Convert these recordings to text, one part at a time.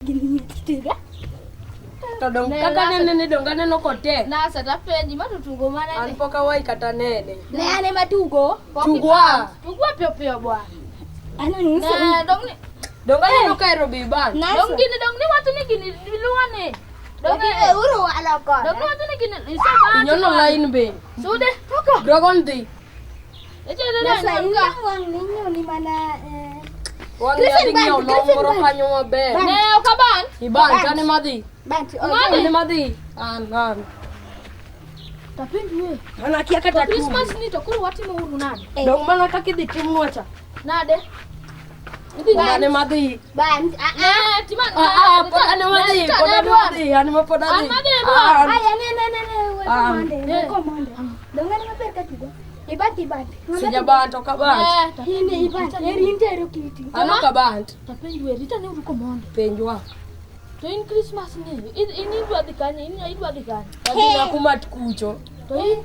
Gini tiga. To dong kaka nene ni dong aneno kotek. Nasa tapenji ma to tugo mana An pok awai kata nene. Ne ane matugo. Tugwa. Tugwa piyo piyo bwana. Ano ni Ne dong ni Dong aneno ka ero be ban. dong gini dong ni wacho ni gini luwa ni. Dong Lakini uru wala ko. dong ni wacho ni gini iseba. Inyono line be. Sude. Toka. Dragon dhi. Eche ne Nasa ne inga wang ninyo ni mana eh Wang' Griffin adhi ng'iewo Bank, long Griffin moro Bank. kanyo maber. Ne ok aban. Iban kane madhi. But Kane madhi. An an. Tapenji we. An akia kata tugo. Christmas ni to koro watimo uru nade? Dong mana kaka idhi timnwa cha. Nade? Idhi An ema dhi. But ah Ne tima Ah ah pod an ema dhi. Pod an ema dhi. An ema pod adhi. An madhi, bwana. An. Aya ne ne ne ne we Ah. komande, we komande. Donga ni maber ka tugo. Ibant ibant. Sijabant ok abant. Ine ibant. Eri intero kiti. An ok abant. Tapenji we rita ne uru komondo. Penjwa. To in Christmas ni in idwa dhi kanye? In idwa dhi kanye? Adhi Nakumatt kucho. To in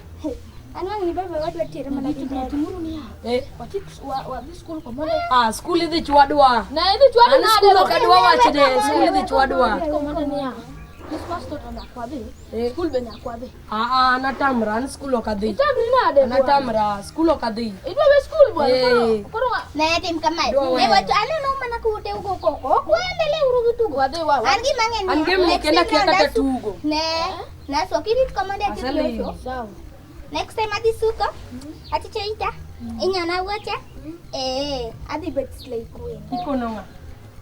An wang' ni baba wadwa tere mana gi ndege. timuru niya. Eh. Watik wadhi skul komondo. Ah, skul idhi chwadwa. Ne idhi chwado An nade? skul ok adwa wachne. Skul idhi chwadwa. Komondo niya. Christmas to to nyaka wadhi. Eh. Skul be nyaka wadhi. Ah ah, natamra. An skul ok adhi. Itamri nade? bwana? Natamra. Skul ok adhi. Idwa we skul bwana. Eh. Koro koro Ne tim kamae. Dwa Ne weyo. wacho aneno mana kute ugo koko. Ok waendele uru gi tugo. wadhi wa An gima ng'e ni An game ni next kenda time kia round kata asu- tugo. Ne, naso kirit komande Aseli. atibiro. Sawa. Next time adhi suko, achicho ita, inyona wuoche. Eh, adhi bet slay queen. Ikono ng'a?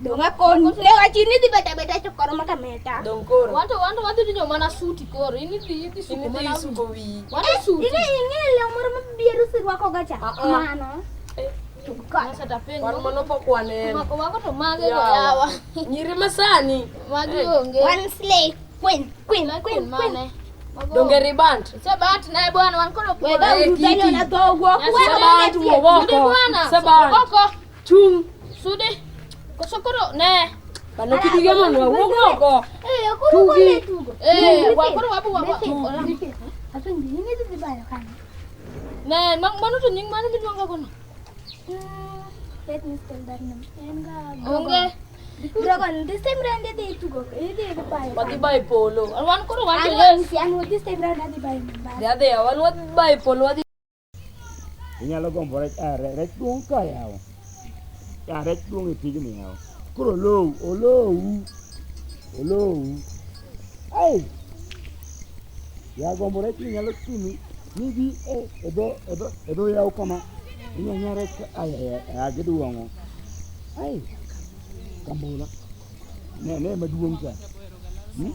Donga kon, ne wachi ni dhi beta beta chokoro maka meta. Dong koro. Wanto wanto wadhi tinyo mana suti koro. In idhi idhi suko In idhi mana isuko wiyi. Wadhi suti. Ine ing'e law moro ma biero sirwako ga cha. Ah, ah. Mano. Eh. Tug kode. Sasa tapenji. Wan mano pok waneno. Mako wako to mage go Yawa. yawa. Nyiri masani. Magi onge. One slay queen, queen, Slay queen, queen queen. mane? Mago. Donge ribant. Sebat ne bwana wan koro We ba Eh, uru kiki. tanyo na dhogo. Sebat wuog Sudi oko. bwana. Sebat. Oko. Chung. Sudi. Koso koro ne. Bano kidige mondo wawuog oko. Eh, koro kone tugo. Eh, wa koro wabu wa. Apenji, in idhi dhi bayo kanyo. Ne, mano to nying mane miluongo gono? Let me spell that name. En ga Onge. Dragon, this time round idhi tugo, idhi dhi bayo. Wadhi bayo polo. Wan koro wan An yes. an this time round adhi bayo Mombasa. Dhi adhiya. Wan wadhi bayo polo. Wadhi Inyalo gombo rech, ah, rech duong' ka yawa. Ah, rech duong' e pigni yawa. Koro olowu, olowu, olowu. Ai! Ya gombo rech ni nyalo timi ni bi e e dho e dho e dho yawo kama. Inya nya rech ka ai ai ai ai giduong'o. Ai! Kambula. Ne ne maduong' cha. Hmm?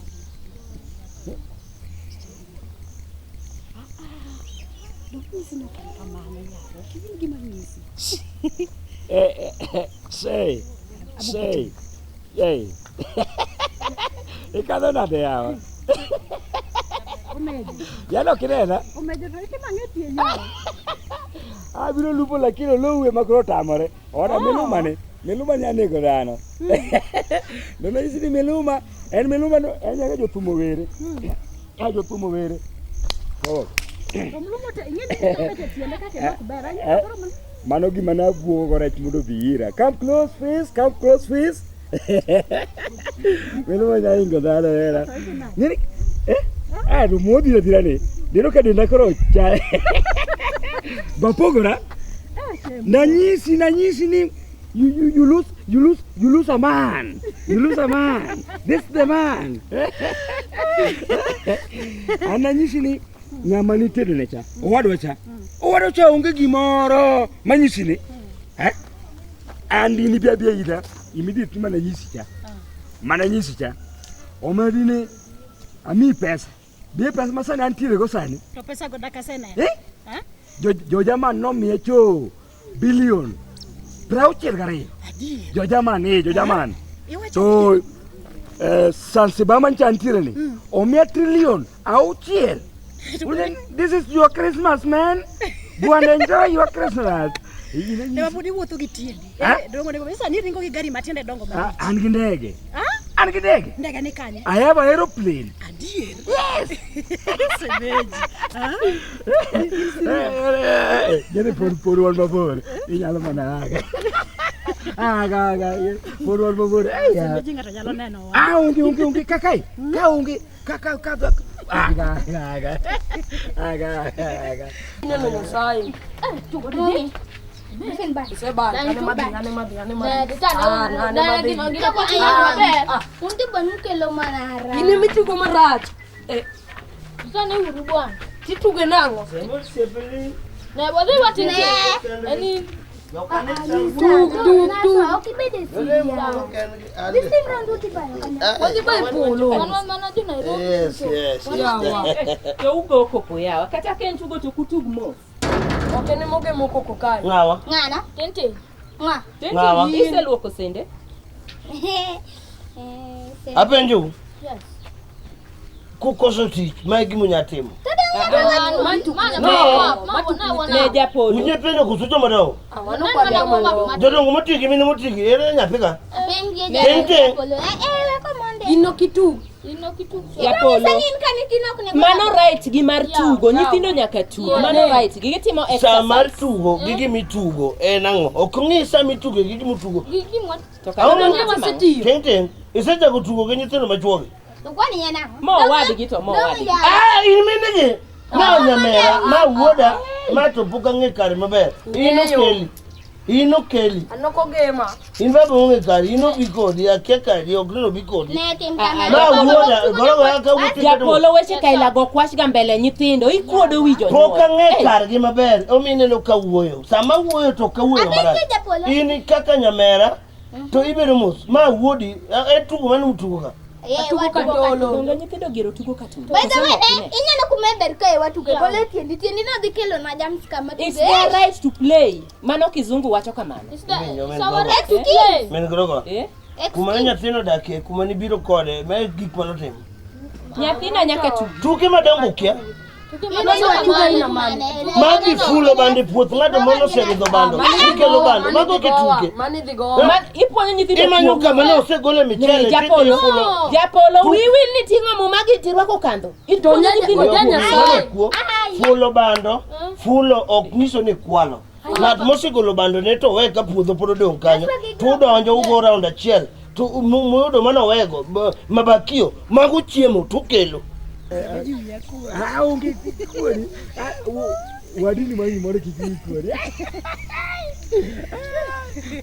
Eh, eh, eh, sei, sei, sei. Ikadho nade yawa? Yano ok inena? Abiro lupo lakini olowu ema koro otamore. Ora miluma ni, miluma nya nego dhano. Nono nyisi ni miluma, en miluma no, en nyaka jothum owere. Ka jothum owere. Oh. Eh, Mano gima nabuogo go rech mondo obi ira. Come close please, come close please. Miluma nya hingo dhano hera. Ng'eni, eh? Ah, to modhi adhira ni. Neno ka denda koro cha. Bapogora. Nanyisi, nanyisi ni you lose a man. You lose a man. This is the man. An nanyisi ni ng'ama nitedo ne cha. Owadwa cha. Owadwa cha onge gimoro manyisi ni. Eh? An in ibi abiya ira immediately mana nyisi cha. Mana nyisi cha. Omedi ni amiyi pesa. Biye pesa ma sani antiere go sani. To pesa go dak aseneno. Eh? Eh? Jo jo German nomiye cho bilion 62. Adier. Jo German eh, jo German. Iwacho To eh, Zanzibar mancha ntiere ni omiya trilion 6. Ule, This is your Christmas man. Go and enjoy your Christmas. Ema pod iwuotho gi tiendi. Eh? Dongo onego bed sani iringo gi gari matiende dongo Ah, malich. An gi ndege. Ah? An gi ndege. Ndege ni kanye? I have an aeroplane. Adier. Yes. Semeji. Ah? Jene pod pod wan mabor. Inyalo mana aga. Aga aga. Pod wan mabor. Ai, ya. Semeji ng'ato nyalo neno wa. Ah, onge onge onge kaka ka onge kaka kaka aga aga aga aga aga. Ineno Nyasaye. Mami. Listen back. Isebal, ane madhi, ane madhi, ane madhi. Ne, tane Ah, uru, ane ne, madhi. gino Kapo pok ayo ineno maber. Ah. Un to be nukelo mana ra. In ema itugo marach. Eh, Tane uru bwana. tituge nang'o? Ne, wadhi watin Ne. Eni Tug, tug, tug. Ok ibed e simu. This time round udhi bayo kanyakla. Wadhi bayo e polo. wan mana jo Nairobi. Yes, yes. Yawa. To ugo koko yawa. Kata ka en tugo to ok utug mos. Ok en ema ogemo koko kae. Ng'awa? Ng'ano? Tente. Ng'a? Ng'awa? Iseluoko sende? Eh, Apenjou. Yes. Kukoso tich, ma e gima unya timo. No. Ne japolo. Unya penjo koso joma dongo? Ah, mano kwa joma dongo. Jodongo motigi mine motigi, ere nyathi ka? Penj Teng, teng. Eh, eh, weko monde. In ok itug. Ino kitu. Japolo. Sani in kanitino ok nego Mano right gi mar tugo. Yawa. Nyithindo nyaka tug. Mano right gi. Gitimo Sa mar exercise. tugo gi gimitugo en ang'o? Ok ong'i sa mitugo gi gimitugo. Gigi mwa. To Ang'o kata ma- timo ang'o? Wasetiyo. Teng teng, isechako tugo gi nyithindo machuogi. To kwani en ang'o? Mo owadgi to mo owadgi. Dong' yawa. Ah, in minegi. Ma nyamera, ma wuoda, ma to pok ang'e kare maber. In okeli. In okeli. An ok ogema. In baba ong'e kari, in obi kodi, akia kari, ok ni obi kodi. Ne tim Ah, ah, kamano. Ma wuoda, goro ka wuoth Japolo weche kailago ok wachga mbele nyithindo. Ikuodo wi jonyuol. Pok ang'e Eh, kargi maber, omiyo ineno ka wuoyo. Sama wuoyo to ok awuoyo Apenjo marach. Japolo. In kaka nyamera, to ibedo mos. Ma wuodi, en tugo mane utugo ka? Eh, Atugo watugo katolo. Donge nyithindo gero tugo ka tugo. By the way, Koso ne, ok ine? ineno kuma ber kae watuge. Golo e tiendi, tiendi no dhi kelo na jams kama It's tuge. their right to play. Mano kizungu wacho kamano. It's the Winjo, it's min our gogo. right to play. Min gogo. Eh? Kuma ne nyathino odakie, kuma nibiro kode, ma e gik manotimo. Nyathina nyaka tug. Tuke madongo kia. Magi fulo bando e puoth ng'ato mano oseridho bando. Ikelo bando, mago ok e tuke. Mani dhi gowa. Ma ipuonjo nyithindo Imanyo kuo. kama ne osegole michele, Ne, Japolo. tidhi fulo. Japolo wiwi ni ting'o muma gi tirwako kandho. Ipuonjo nyithindo Oya Oja kuo. Nyasaye. kuo, Fulo bando, fulo ok nyiso ni kwalo. Ng'at mosegolo bando ne to owe ka puodho pod odong' kanyo. To udonjo ugo round achiel. To muyudo manowego, mabakio, mago chiemo tukelo. Ah, onge kuori. Ah, wadini ma gimoro kik wi kuori.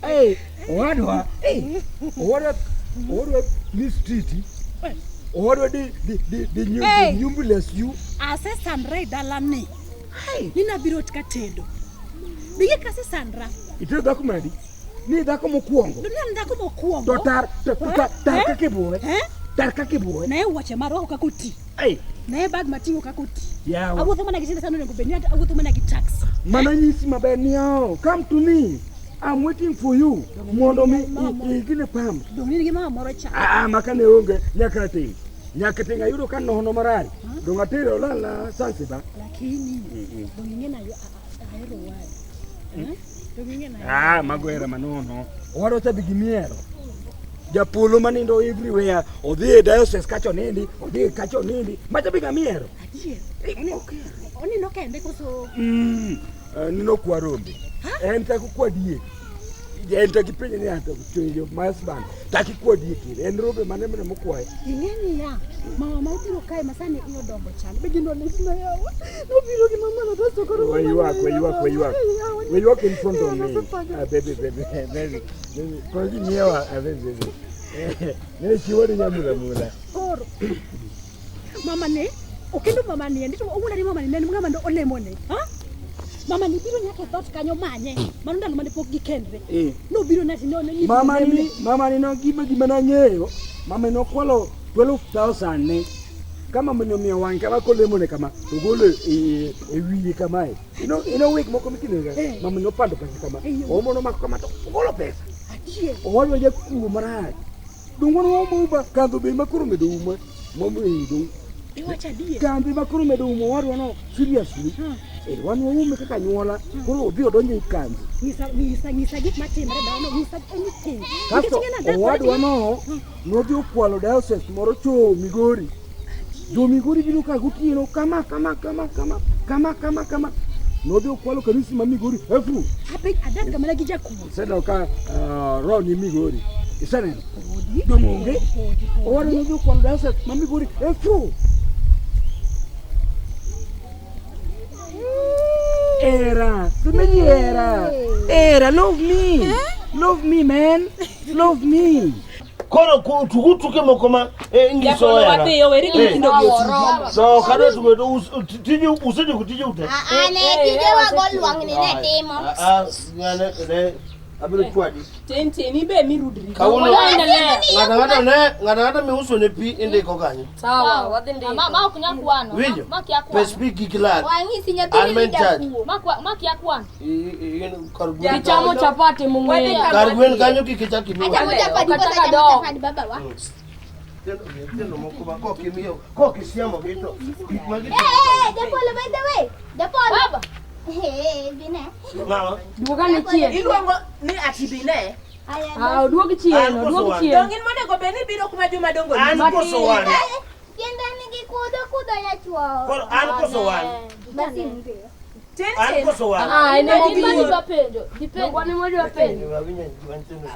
Eh, owadwa, eh, owadwa, owadwa ni street. Owadwa di di di di nyu Hey. di nyumbules you. Asesandra e dalani. Ni nabiro ot ka tedo. Bige kasesandra. Itero dhako madi. Ni dhako mokwongo. To ne an dhako mokwongo. To tar to to tar tar kaka ibuowe. Eh? Tar kaka ibuowe. Ne wuoche marwako kaka oti. Ei, Ne bag mating'o kaka oti. yawa. Awuotho mana gi tienda sani onego bed ni awuotho mana gi taxi. Mano nyisi maber ni oh, come to me. I'm waiting for you. Mondo mi igine pam. Dong' in gi mama moro cha. Ah, maka ne onge nyaka ting. Nyaka ting ayudo ka nono marach. Dong atero lala Zanzibar. Lakini dong' ing'e na ahero wadu. Eh? Dong' ing'e na Ah, mago hera manono. Owadwa cha dhi gi miero. Japolo manindo everywhere. Odhi e diocese kacha onindi, odhi kacha onindi. Macha bi ga miero. adier. Eh, ne ok. Onino kende koso Nino kwa rombe. En tak kwa diek. En tak ipenje ni ato chwenjo my husband. Tak ikwa diek ire. En rombe mane mane mokwaye. ing'e niya mama ma obiro kae ma sani iye odongo chande be gino litna yawa nobiro gi mama na to koro We ywak, we ywak, we ywak. We ywak in front of me. Ah, baby, baby, baby. Baby, koro ginyiewa, ah, baby, baby. Ne chiwo ni nyamula mula. koro mama ne okendo mama ni endi to owuona ni mama ni ne en ng'ama ne olemone ha mama ni biro nyaka e dhoot kanyo manye mano ndalo mane pok gikendre Eh. nobiro nati ne ni Mama ni, mama ni no gima gima nang'eyo. Mama ni nokwalo 12,000 ne. Ka mama ni omiyo wang' kama kolemone kama, to golo e e wiye kamae. Ino wik moko mikinega, mama ni opando pesa kama. Omo nomako kama to ogolo pesa. adier Owadwa jakuo marach. Dong wan waomo uba, kandho be ema koro medo uma. Momo e dong. iwacho adier Kambi ma koro medo umo owadwa no seriously. Eh, wan waume kaka anyuola, koro odhi odonjo ei kambi. nyisa nyisa nyisa gik matimre dano nyisa anything Kasto Nikech ing'e ni adak owadwa kode no nodhi okwalo diocese moro cho Migori. Jo Migori biro ka gotieno kama kama kama kama kama kama kama. Nodhi okwalo kanisi ma Migori efu. Apenj adak ga mana gi jakuo. Iseneno ka roho ni Migori. Iseneno? Dong' onge. Owadwa nodhi okwalo diocese ma Migori efu. Era, simeji era. Era, love me. Love me, man. Love me. Koro tugu tuke moko ma nyiso Japolo hera. wadhiyo, weri gi nyithindo gi otugi. So kadwa tugo to tije usetieko tije ute. Ah, ne tije wago lwang'ni ne timo. Ah, ng'ane ne abiro chwadi. Tin tin ibe mirudri. Kawuono ng'ato ang'ata ne ng'ato ang'ata miuso ne pi indiko kanyo. Sawa, wadhi ndiko. Ma ok nyal kwano. Winjo? Ma kia kwano. Pes pi kik lal. Wang'isi An nyathini ma in ni charge. jakuo. Ma kia kwano. In kar gwen. Gichamo chapati mung'eyo. Kar gwen kanyo kik ichak imiwa. Achamo chapati Kata koso achamo kadok. chapati baba wa. Nyithindo moko ma kok imiyo kok isiemo gi to gik ma Eh, gitimo. eh, Japolo by the way. Japolo. Baba. Eh, bine. Ng'awa? Duoga ni chien. Iluongo ni atibine. Aya. Ah, oduog chien, An koso oduog wan? chien. Dong' in monego bed ni biro kuma joma dongo An nitie. koso wan? Tienda nigi kudho kudho yachuo. Koro an koso wan? Basi mbe. Tin An tin. koso wan? Ah, en ema Gima obiro. dwa penjo. Dipenjo. Wan ema wadwa penjo.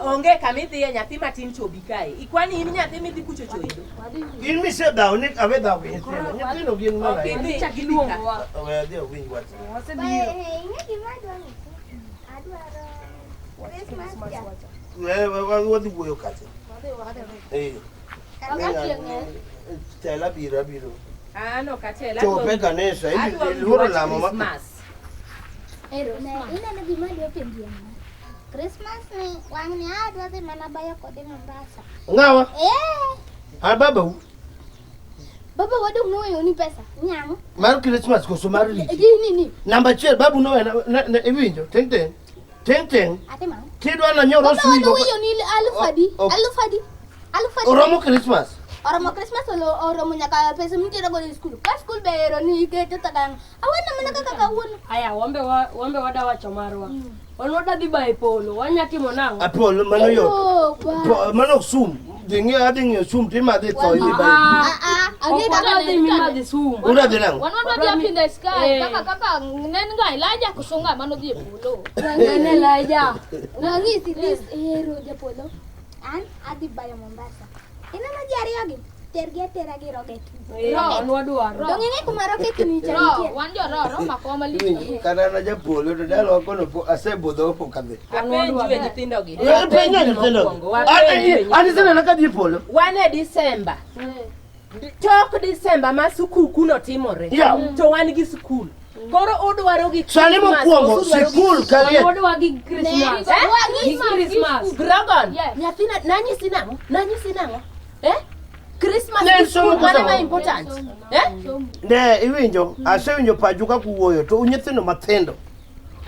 Onge kama idhiye nyathi matin chobi kae. Ikwani in nyathi midhi kucho choido. In misedhawo ni awe dhawo gi nyithindo. Nyithindo gin Ok malaika. idhi. Chak iluongowa. We adhi awinj wach. Eh, ing'e gima adwaro nyisi? Adwaro Christmas cha. We wadhi wuoyo kacha. Eh. Tela biro abiro. An ok atel. Chope kanisa Adwa winjo iluoro wach lamo ma Christmas. Ero, ne, ineno gima adwa penji ang'o? Christmas ni wang'ni adwa dhi mana bayo kode Mombasa. Ng'awa? Eh, An babau. baba wadong' noweyoni pesa. Nyang'o? Mar Christmas koso mar riti. Gini ni. Namba achiel babu nowe iwinjo ting ting. Ting ting. Atimo ang'o? Kidwa na nyoro Baba sui wadoweyoni aluf adi? Ok. Aluf adi? Aluf adi? Oromo Christmas. Oromo Christmas oromo nyaka pesa mitero godo e skul. Ka skul be ero ni iketo takang. Awena mana kaka kawuono. Aya, wambe wambe wada wacho marwa. Wan wada dhi bayo e polo, wanya timo nang'o? Apol mano yot. Oh, ba. Mano ok sum. Dhi ng'iew adhi ng'iewo sum timadhi tho idhi bayo. Ah, Ah ah, ok ang'e kaka wadwa dhi mimadhi sum. Udha dhi nang'o? Wan wadwa dhi up in the sky. Eh. Kaka kaka nen ga Elijah koso ng'a mano dhi e polo. En Elijah. Wang'isi this hero japolo. An adhi bayo Mombasa. Ineno ji ariyogi? Tergi atera gi rocket. Eh, wan wadwaro. Dong' ing'e kuma rocket ni cha Ro, nitie? wan jo ro, ro makowa malich. Iwinjo, Kata an ajapolo to dalawa kono asebudho pok adhi. Apenjue nyithindogi. Penja nyithindo. Mokwongo, wapenjue An isenena ka dhi e polo. Wan e Disemba. Tok Disemba ma sukuku no timore. Yeah. To wan gi skul. Koro udwaro gi Sani Christmas, mokwongo koso udwaro gi sikul Wan kaliet. wadwa gi Christmas. Gi Christmas. Grogon. Yes. Nyathina nanyisi nang'o? Nanyisi nang'o? Eh? Christmas Ne gi somo skul mane koso? ma important? Eh? Ne iwinjo, asewinjo pachu kaka uwuoyo to un nyithindo mathindo.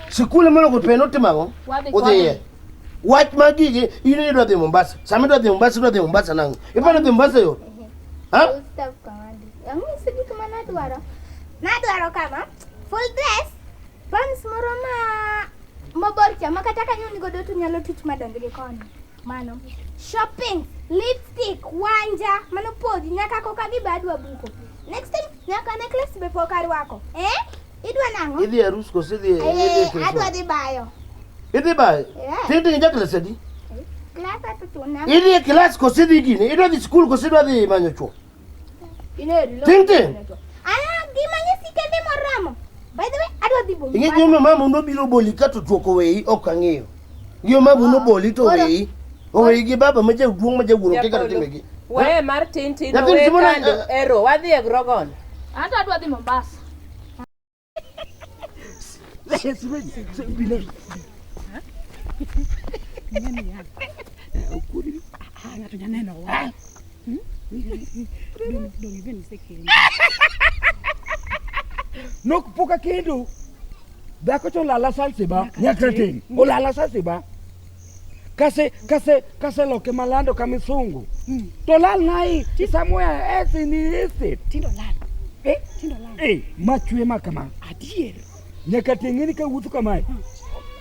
Sikul monego bed ni utimo ang'o? Wadhi. Udhiye. Wach mag gigi in idwa dhi Mombasa. Sama idwa dhi Mombasa idwa dhi Mombasa nang'o? Iparo dhi Mombasa yot? Ha? Full stop kamandi. Ang'isi gik ma nadwaro. Nadwaro kama, full dress, pants moro ma mabor cha ma kata kanyo nigodo to nyalo tuch madonj gi koni. Mano. Shopping, lipstick, wanja, mano podi nyaka koka gi be adwa buko. Next time nyaka necklace be pok arwako. Eh? Idwa nang'o? Idhi e arus koso idhi idhi e Eh, adwa Christmas? dhi bayo. Idhi bayo? Yeah. Tin tin ja klas adi? Klas ato chuna. Idhi e klas koso idhi gini? Idwa dhi skul koso idwa dhi manyo chuo? Ting ting. Ah, gima nyisi kende moromo. By the way, adwa dhi Ing'e Mombasa. gima mama nobiro boli ka to tuoko weyi ok ang'eyo. Gima mama noboli to weyi. Oweyi gi baba ma jaduong' ma jawuoro kia kata timbegi. We mar tin tin Nyathini owe timo na- kando. Ero wadhi e Grogon. Anto adwa dhi Mombasa. Ah, ng'ato nyaneno wa. Dong' ibe nisekendo. Nok pok akendo. Dhako cha olala Zanzibar, nyaka teng. Olala Zanzibar. Kase kase kase loke malando ka misungu. To lal nai somewhere else in the estate. Tindo lal. Eh? Tindo lal. Eh, machwe ma kama. Adier. Nyaka teng ni kawuotho kamae.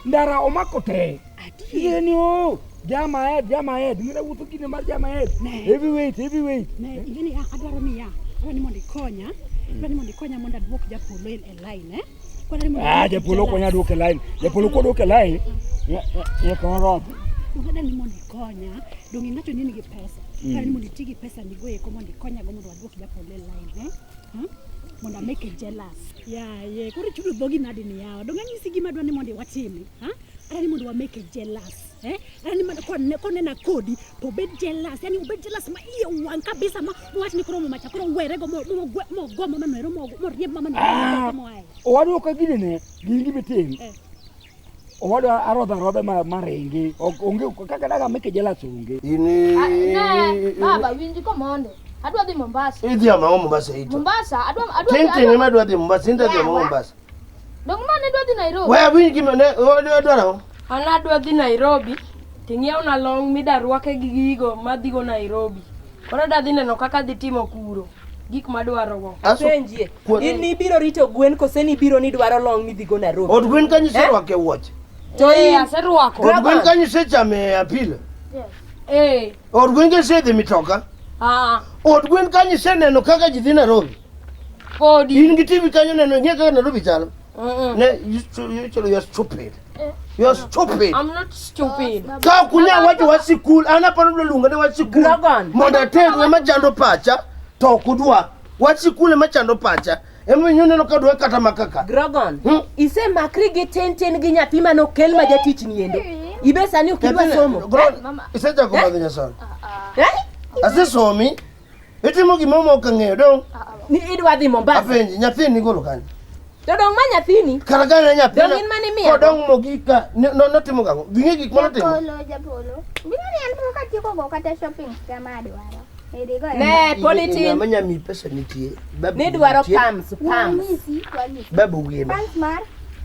Ndara omako te. Adier. Yeni o. Jama head, jama head. Ng'ina wuotho kinde mar jama head. Ne. Heavyweight, heavyweight. Ne, ing'e ni adwaro niya, adwaro ni mondo ikonya, adwaro ni mondo ikonya mondo aduok japolo e line eh. Kwadwa ni mondo Ah, japolo ok wanyal duoke line. Japolo koduoke line, nyaka warodh. Donge ni mondo ikonya, donge ing'acho ni in gi pesa. Kare ni mondo iti gi pesa nigo eko mondo ikonyago mondo waduok japolo e line, eh? Hmm? Mondo amake jealous. Yaye, koro ichulo dhogi nadi ni yawa. Donge anyisi gima adwa ni mondo watimi, ha? Adwa ni mondo wamake jealous. Eh? Adwa ni mondo konena kodi to obed jealous. Yani obed jealous ma iye wang' kabisa ma mowach ni koro mama cha koro werego mogo mama noero moriemb mama noero moaye. Owadwa ka gini ne, gin gima itim. Eh. Owadwa arodho arodha ma maringi. Ok onge kaka daga make jealous onge. In Ne, baba winji komondo. Adwa dhi Mombasa. idhi ama Mombasa ito. Mombasa, adwa adwa Tin tin ema dwa dhi Mombasa, inda dhi ama Mombasa. Dong mane adwa dhi Nairobi. We awinj gima ne odwaro. An adwa dhi Nairobi ting'iewna long midarwake gi gigo madhigo Nairobi. Koro adwa dhi neno kaka dhi timo kuro gik madwarogo. Aso Penjie. In nibiro rito gwen kose nibiro ni dwaro long midhigo Nairobi? od gwen kanyo iserwake wuoche. To Eh, in aserwako. Od gwen kanyo isechame apilo. Eh, Od gwen kanyo isedhi mitoka. ah, Od gwen kanyo iseneno kaka ji dhi Nairobi. podi. In gi TV kanyo neno ing'e kaka Nairobi chalo. Mm-mm. Ne, you are stupid. You are stupid. I'm not stupid. Ka ok unyal wacho wach sikul, an aparo dwa luonga ni wach sikul. Grogon. Mondo ateru ema chando pacha, to ok udwa. Wach sikul ema chando pacha. Emomiyo uneno ka dwa kata makaka. Grogon. Hmm? Isemakri gi tin tin gi nyathi manokel ma jatich ni endo. Ibe sani ok idwa somo. Grogon, isechako madho nyasani. Eh? Asesomi. Itimo gima ok ang'eyo dong. Ni idwa dhi Mombasa. Apenji, nyathini nigolo kanye? To dong ma nyathini. Kara ka ne nyathina. Dong in mane imiyago? Kodong mogik ka, notimo gang'o? Ging'e gik manotimo? Japolo, japolo. Biro ni an pok atieko go kata shopping kama adwaro. Irigo Ne, politin. Ng'ama nyami pesa nitie. Babu Nidwaro nitie. pams, pams. Wanyisi, wanyisi. Babu ugima. Pants mar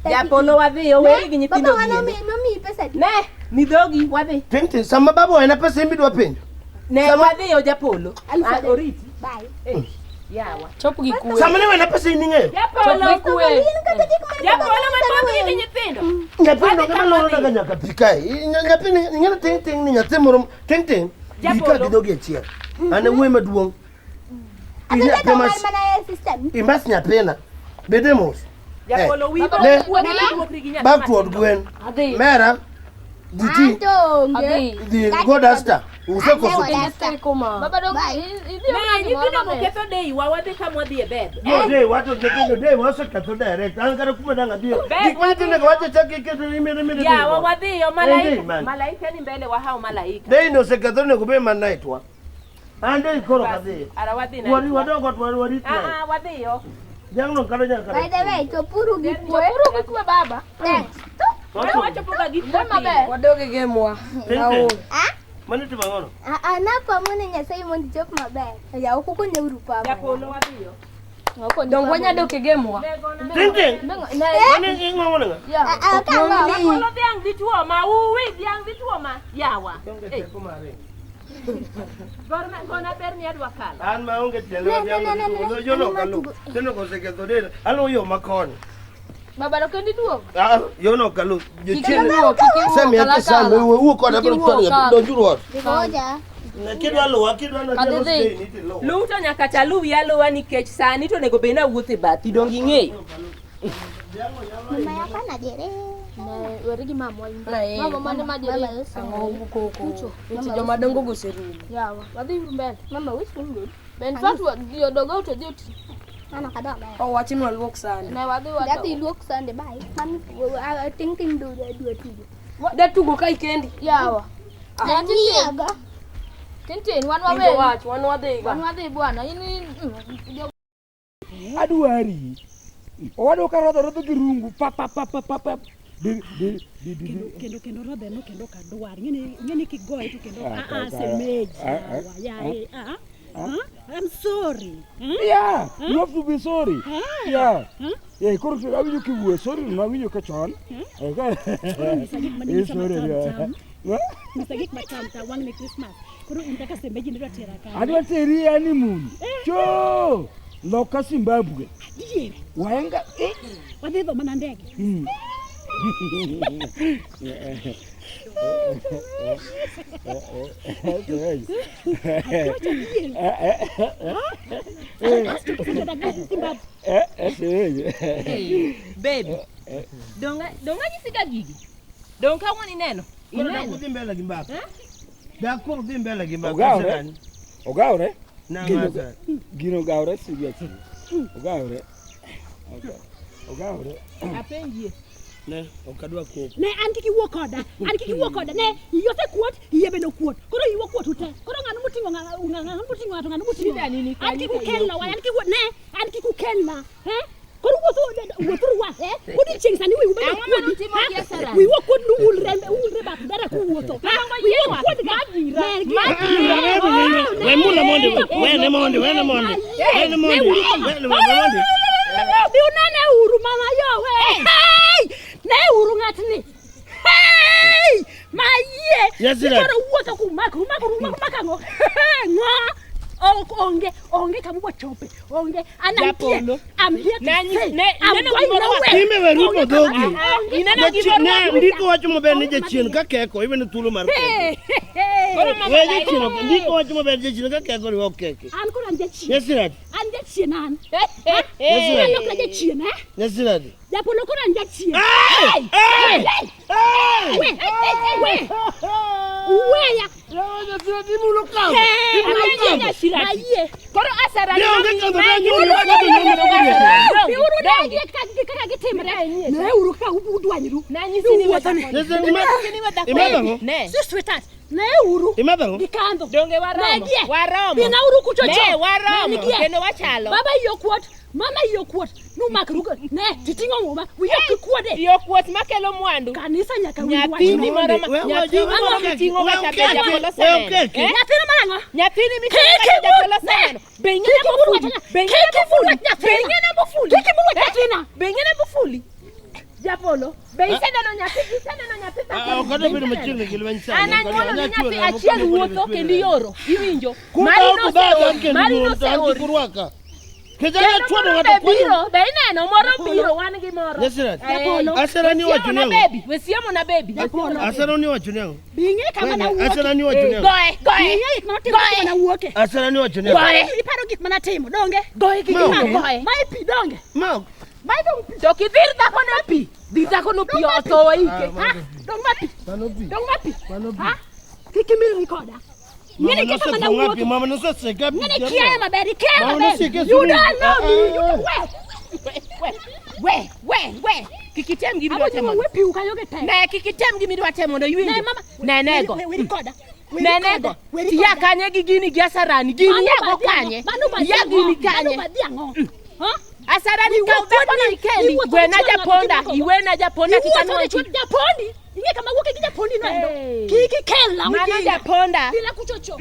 Japolo wadhi, oweri gi nyithindo Baba giendo. nomiyi pesa adi? Ne, midhogi wadhi. Ting ting, sama babu owena pesa in bidwa penjo. Ne Sama- wadhiyo japolo. Aluf Ah, adek. Oriti. Bye. Eh, yawa. Chop gi kwe. Sama ne wena pesa in ing'eyo. Chop Japolo. gi kwe. In kata gik ma Japolo ma gi nyithindo. Nyathino Wadhi gima kama loro wadhi. daga nyaka pi kae. Nyathini ing'eyo ting ting ni nyathi moro ting ting. Bi ka Japolo. gi dhogi achiel. An e wuoyi maduong'. In Asebedo nyathi mar mas mana e system. imbas nyathina. Bede mos. Japolo wi Ne. wuokri gi nyathi Back to od matin. gwen. Adhi. Mera. Dhi ti. Anto onge. Adhi. Dhi go dasta. Usekoso Adhi. tich. Dasta. Koma. Baba dong Bye. idhi Ne, omna gimoro nyithindo maber. moketho dei wa wadhi kama wadhi e bed. No, dei wacho nyithindo dei waseketho direct. An kata kuma dang' adhiyo. Bed. Gik ma nyithindo go wacho chak iketo ni mire mire. Yawa wadhiyo Ei, malaika. man. Malaika ni mbele wahao malaika. Dei no oseketho onego bed mana night wa. An dei koro ok adhiyo. Ara wadhi na. Wari wadog ot wari warit Ah night. ah wadhiyo. Dhiang'no kata nyaka. By the way, chopuru gi kwe. Chopuru gi kwe baba. Thanks. We wachopo ga gi Dhi maber. Wadog e gemwa. Ting ting. Mano itimo ang'ono? Ah, ah, napamo ne Nyasaye mondo ichop maber. Ya ok ukonye uru pamo. Japolo wadhiyo. Dong wanya dok e gemwa. Ting ting. Ne, Mano ing'ong'o ne ng'a? Ah, ah, ka ang'o? Japolo dhiang' dhi tuoma, uwi dhiang' dhi tuoma. Yawa. Onge Eh, teko mar ringo. Gor- Gona ber ni adwa kalo. An maonge tiende Ne, ne, ne, ne, ne. yono ok aluw. Tiende oseketho del. Aluwo yo makoni. Baba dok kendi duog. Ah, yono ok aluw. Kik Jochiende. iwuo, kik iwuo, Semiya pesa, kalakala. wuo koda Kik biro iwuo, chwalo kal. donjuru ot. Ngoja. Kidwa luwa, kidwa na Adhi dhi. Luw to nyaka taluwi aluwa nikech sani to onego bed ni awuotho e bathi donge ing'eyo. Mama yako anajere. Ne, weri gi mamwa in. Na, eh. Mama mane ma jere. Mama uso. Ang'o koko. Weche joma dongo go oserumo. Yawa, wadhi uru mbele. Mama uso good. Be in fact jodog out odhi oti. Mama kadoga. Owach ni waluok sande. Ne wadhi Dadhi wadhi. luok sande bye. Mami I thinking do do tugo. Da tugo ka ikendi. Yawa. Aniaga. Tintin wan Winjo wawe. wach, wan wadhiga. Wan wadhi bwana. In in Adwari. Owadwa ka rodho rodho gi rungu pa pa pa pa pa pa. Di di di di. Kendo di. kendo kendo rodhe no kendo ok adwar. Ing'eni ing'eni kigoye to kendo Ah, ah ah ka- ka- semeji. ah, ah, Yawa, yaye, ah ah. I'm sorry. Hmm? Yeah, you have to be sorry. Yeah. Yeah, koro to awinjo kiwuoyo sorry no awinjo ka chon. Eh, Koro nyisa gik Eh, maninyisa sorry. matam yeah. tam. Yeah. Nyisa gik matam tam wang' ne Christmas. Koro in kaka semeji nidwa tera kanye? Adwa teri e honeymoon. Cho! Loka Zimbabwe. Adier. Waenga eh. Wadhi idho mana ndege. Mm. Baby. Donga donga nyisiga gigi. Dong kawuono ineno. Koro dak Ineno. udhi mbele gi mbaka. Dak koro udhi mbele gi mbaka. Ogawre. Asarani. Ogawre. Nang'o Gino- Asarani? Gino ogawre sigi achiel. Ogawre. Ogawre. Apenjie. Ne, ok adwa koko. Ne an kik iwuo koda. An kik iwuo koda. Ne iyi osekuot, iye bende okuot. Koro iyi okuot ute. Koro ng'ano moting'o ng'ano moting'o ng'ato ng'ano moting'o. Shida ni ni An kik kanyo ka iye ukelna wa, an kik ne, an kik ukelna. Eh? Koro wuotho wuothuru wa, eh? Odiochieng' sani wiu bende Ang'o okuodi. manutimo ha? gi Asarani? Wiu okuod nuulre uulre bath dara kuwuotho. Wiu okuod ga. Ne, We mula mondi, wene mondi, wene mondi. Wene mondi, wene mondi. Bi unene uru mama yowe. Hey! Ne uru ng'atni. Hey! Mayie. Yes, sir. Koro wuotho kumako, umako, umako, umako ang'o? Ng'o? Ok onge, onge kama wachope. Onge. An antie. Japolo. I'm here to Nanyi- say. ne- I'm ineno going gimoro nowhere. Timbe we rumo Onge kama- dhogi. onge Ineno Jachien- gimoro ne, ndiko wacho maber ni jachien ka keko, ibende thuolo mar keko. Hey, hey, hey. Koro mama We jachien ok, ndiko wacho maber ni jachien ka keko ni ok keki. An koro an jachien. Nyasirati, An jachien an. Nyasirati, An ok jachien eh? nyasirati. Japolo koro an jachien. Hey! Hey! Hey! We, we. Uweya. Nyasirati imulo kandho. Hey, Imulo mayie, kandho. mayie. Koro Asarani. Ne onge kandho ne nyuol kandho nyuol kandho. Biuru negi kaka gitimre. Neuru kaka udwanyru. Nanyisi ni Uwuotho ne. Nyasirati imadho ang'o? Ne. Si sweetheart, neuru Imadho ang'o? gi kandho. Donge waromo. Negie. Waromo. Binauru kuchocho. Ne waromo. Nenigie. Kendo wachalo. Baba iyi okuot, mama iyi okuot. Numakru go. Ne, titing'o muma. Wiyi ok kuode. Iyo kuot makelo mwandu. Kanisa nyaka winj Nyathini wachno. moro ma We- we- nyathini we- moro we- miting'o we- kata we- be japolo we- oseneno. we- Eh? Nyathino marang'o? Nyathini miting'o Kik kata japolo imul- ne. oseneno. Be ing'e Kik imul mofuli? wachna. Be ing'e Kik imul mofuli? wach nyathina. Be ing'e mofuli? Kik imul wach nyathina. Be ing'e mofuli? Japolo. Be iseneno nyathi? Iseneno nyathi dhako? Ok adwa bedo machiegni gi lweny sani. An anyuolo ni nyathi achiel wuotho kendo ioro. Iwinjo? Kuba Mari kudhaga noseori. kendo Mari nyuol to an noseori. kik urwaka. Kech Kendo anya chwado moro ng'ato be kwanyo. biro, be ineno moro biro, wan gi moro. Nyasirati. Eh, Asarani wacho ni wesiemo na ang'o? baby, wesiemo na baby. Japolo. Asarani wacho ni ang'o? Bi ing'e kama nawuoke. Asarani wacho ni ang'o? Goe, goe. Ing'e gik manotimo Goe. kama nawuoke. Asarani wacho ni ang'o? Goe. Iparo gik manatimo, donge? Goe gi Ma gima ok. goe. Mae pi donge? Ma ok. Mae dong pi. To kidhir dhako no pi, dhir dhako no pi otho ike. Ha? Dong ma pi. Mano pi. Dong ma pi. Mano pi. Ha? Kik imilri koda. Mama Ng'eni kaka mana nosepong'a pi, wuoke. mama noseseka pi. Ng'eni kiaye maber, ikiaye Mama maber. nosike You swimming. don't know me. You Ah, don't we. We, we, we. Kik item gima idwa Abo temo. nyuma we pi ukayo gi te. Ne, kik item gima idwa temo no iwinjo. Ne mama. Ne nego. Weri koda. Weri Ne nego. koda. Weri Tiya koda. kanye gi gini gi Asarani. Gini Mano yago badhi ang'o? kanye. Mano badhi Ya ang'o? gini Mano kanye. badhi ang'o? Ha? Asarani Iwuotho kaw dhako no ni- ikendi. iwuotho Wena gi chuo ng'ato japonda, kimako go. iwena japonda kik Iwuotho anwang'i. gi chuo japondi. Ing'e kama wuoke gi japondi no endo. Hey. Kik ikelna Mano ujinga. japonda. Bila kuchocho.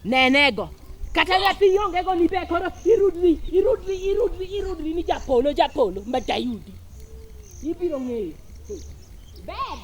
Nenego. Kata nyathi ionge go ni be koro irudri, irudri, irudri, irudri ni japolo, japolo, matayudi. Ibiro ng'eyo. Bed.